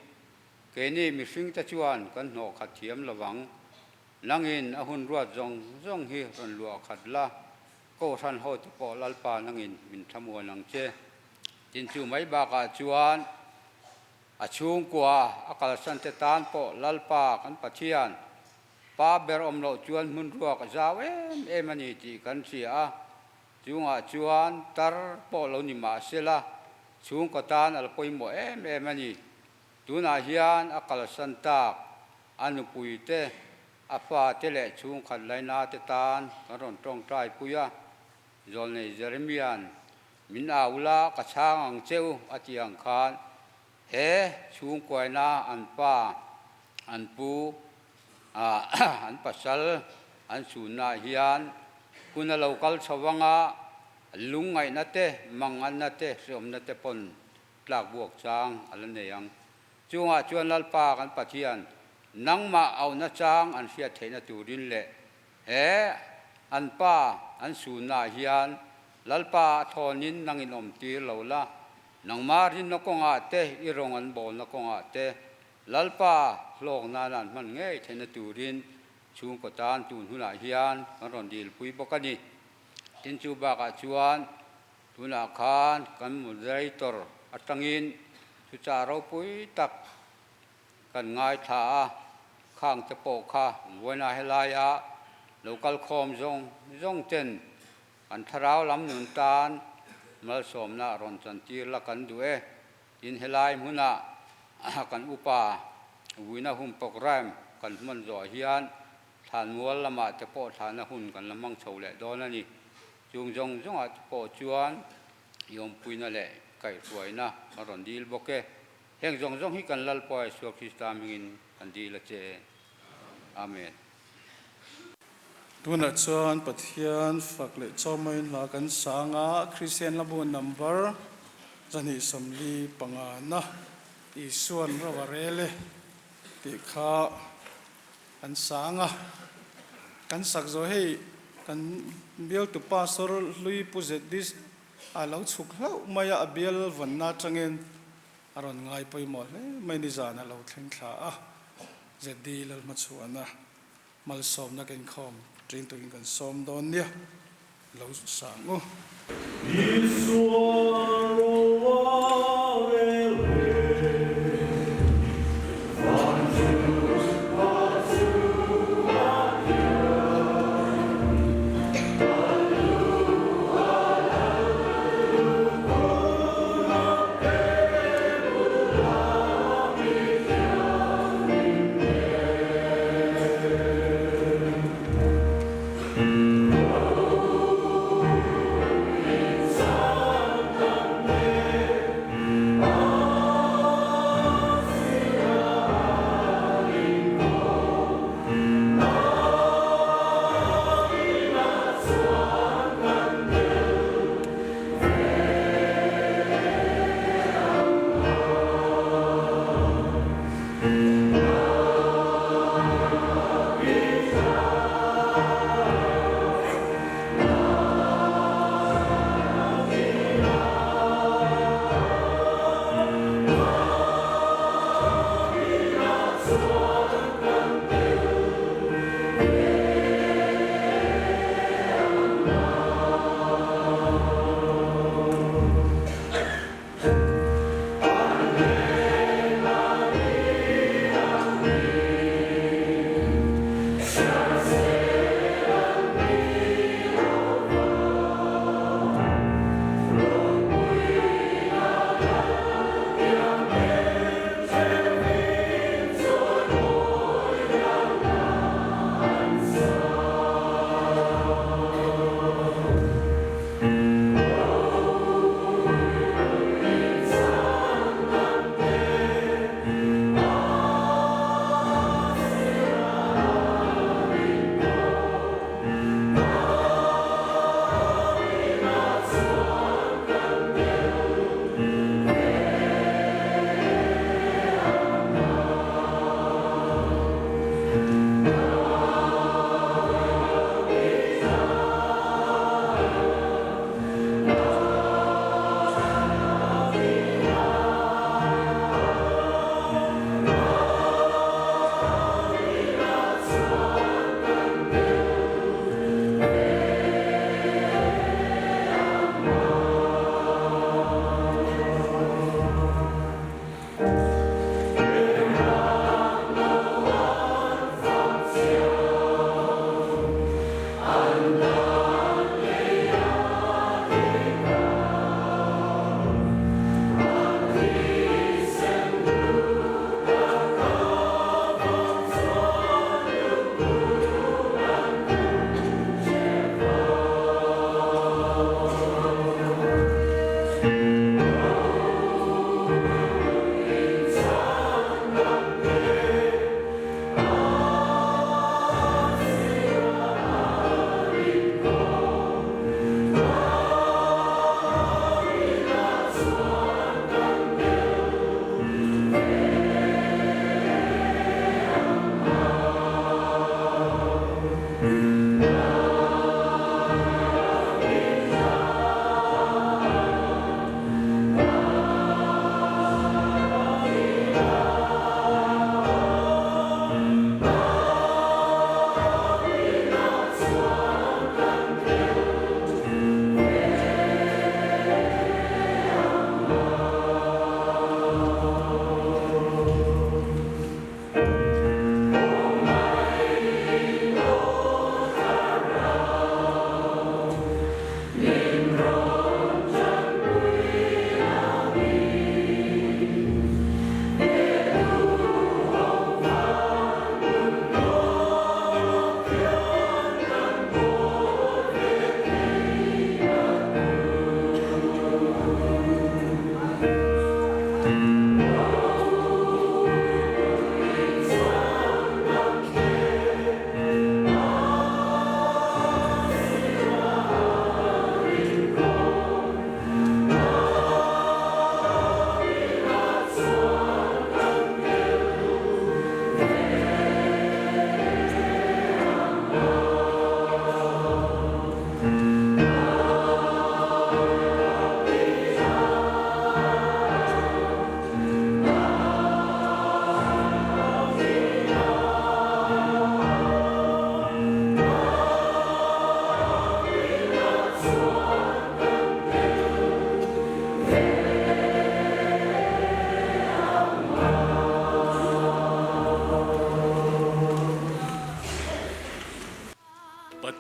Keini mihringte chuan kan hnawh khat thiam lovang. Nangin a hun ruat zawng zawng hi rawn luah khat la, Kohhran hotu pawh Lalpa nangin min thlamuan ang che. Tin chu mai bakah chuan a chhungkua a kalsan te tan pawh Lalpa kan Pathian Pa ber awm loh chuan hmun ruak a zau em em a ni tih kan hria a, chungah chuan tar pawh lo ni mah sela chhungkaw tan a la pawimawh em em a ni. Tunah hian a kalsan tak a nupui te, a fate leh chhungkhat laina te tan kan rawn tawngtai pui a, Zawlnei Jeremia'n min au la ka chhang ang che u a tih ang khan he chhungkuaina an pa, an pu, an pasal an chhunnaah hian hun a lo kal chho anga lungngaihna te, manganna te, hreawmna te pawn tlak buak chang a la nei ang. Chungah chuan Lalpa kan Pathian, nangmah auhna chang an hriat theihna turin leh he an pa an sunnaah hian Lalpa a thawnin nang in awm tir lo la, nangmah rinna kawngah te, i rawng an bawlna kawngah te, Lalpa hlawk nana an hman ngei theihna turin chhungkaw tan tun hunah hian kan rawn dilpui bawk a ni. Tin chu bakah chuan Tunah khan kan moderator atangin thuchah ropui tak kan ngaithla a, khang te pawh kha vawiina helaia lo kal khawm zawng zawng ten kan thlarau lam nun tan malsawmna rawn chantir la kan duh e. Tin helai hmunah kan upa vuina hun programme kan hman zawh hian thlanmual lamah te pawh thlahna hun kan la hmang chho leh dawn a ni. Chung zawng zawngah te pawh chuan i awmpuina leh kaihhruaina ka rawn dil bawk e. Heng zawng zawng hi kan Lalpa Isua Krista hmingin kan dil a che. Amen. Tunah chuan Pathian fak leh chawmawin hla kan sang a, Kristian lambu number 245 na Isuan ro a rel e tih kha Kan sang a, kan sak zawh hei kan bialtu pastor hlui Pu Zedis a lo chhuk hlauh mai a, a bial vawnna atangin a rawn ngai pawimawh hle mai nizan a lo thleng thla a, ZD Lalhmachhuana malsawmna ka inkhawm ṭin turin kan sawm dawn nia, lo sang u. Isua roa rel e, van chu a chu a hian, Hallelujah Lallukhum a pe bula mi thianghlim nen.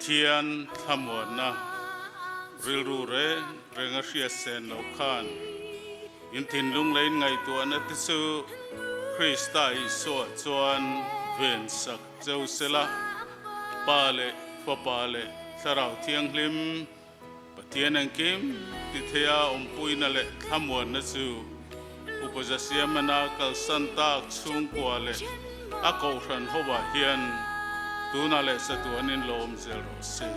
Pathian thlamuanna rilru reng renga hriat sen loh khan in thinlung leh in ngaihtuahna te chu Krista Isua chuan ven sak cheu sela, Pa leh Fapa leh Thlarau Thianghlim Pathian engkim ti theia awmpuina leh thlamuanna chu Upa Zasiamana kalsan tak chhungkua leh a kohhran hovah hian tunah leh chatuanin lo awm zel rawh se.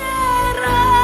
Amen.